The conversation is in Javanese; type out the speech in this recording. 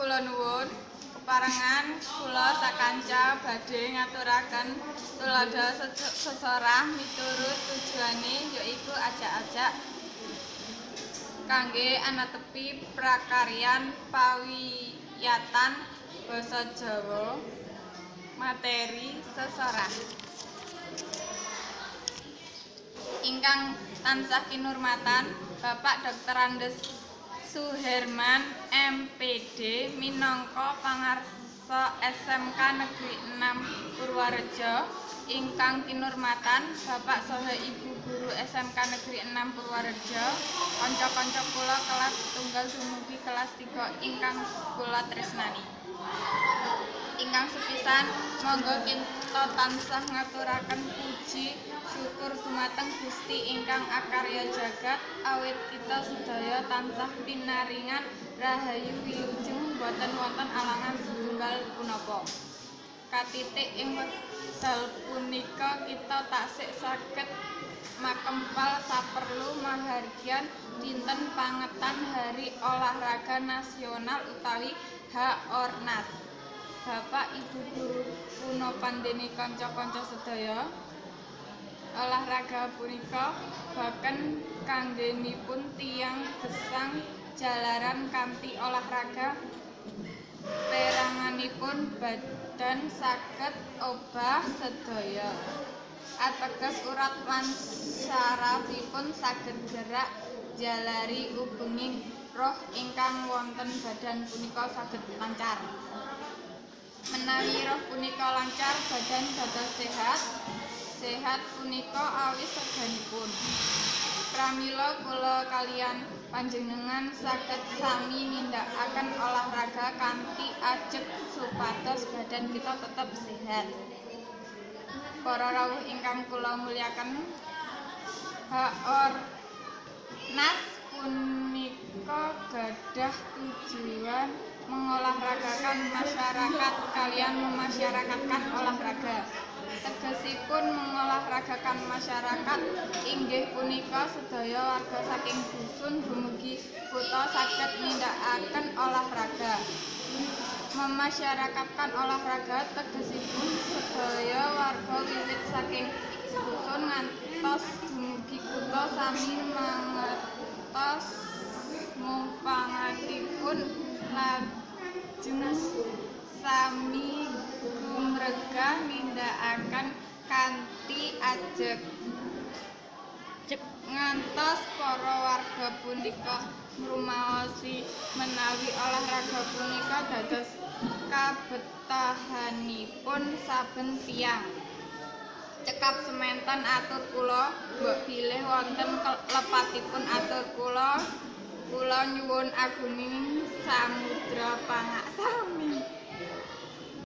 Kula nuwun keparengan kula sakanca badhe ngaturaken tuladha sesorah miturut tujuane yaiku ajak-ajak kangge anetepi prakaryan pawiyatan basa Jawa materi sesorah. Ingkang tansah kinurmatan Bapak Drs. Suherman M.Pd minangka pangarsa SMK Negeri 6 Purwareja. Ingkang kinurmatan Bapak saha Ibu guru SMK Negeri 6 Purwareja, kanca-kanca kula kelas setunggal dumugi kelas 3 ingkang kula tresnani. Ingkang sepisan monggo kita tansah ngaturaken puji syukur dumateng Gusti ingkang akarya jagat awit kita sedaya tansah pinaringan rahayu wilujeng boten wonten alangan setunggal punapa. Katitik ing wekdal punika kita taksih saged makempal saperlu mahargyan dinten pangetan Hari Olahraga Nasional utawi Haornas. Bapak Ibu guru punopandene kanca-kanca sedaya, olahraga punika baken kanggenipun tiyang gesang jalaran kanthi olahraga peranganipun badan saged obah sedaya. Ateges urat lan sarafipun saged gerak jalari ubenging roh ingkang wonten badan punika saged lancar. Menawi roh punika lancar, badan dados sehat. Sehat punika awis reganipun. Pramila kula kaliyan panjenengan saged sami nindakaken olahraga kanthi ajeg supados badan kita tetep sehat. Para rawuh ingkang kula mulyaken, Haornas punika gadah tujuan mengolahragakan masyarakat kaliyan memasyarakatkan olahraga. Tegesipun mengolahragakan masyarakat inggih punika sedaya warga saking dusun dumugi kutha saged nindakaken olahraga. Memasyarakatkan olahraga tegesipun sedaya warga wiwit saking dusun ngantos dumugi kutha sami mangertos mupangatipun lajeng sami gumregah nindakaken kanthi ajeg. Ngantos para warga punika ngrumaosi menawi olahraga punika dados kabetahanipun saben tiyang. Cekap semanten atur kula, mbok bilih wonten lepatipun atur kula, kula nyuwun agunging samudra pangaksami.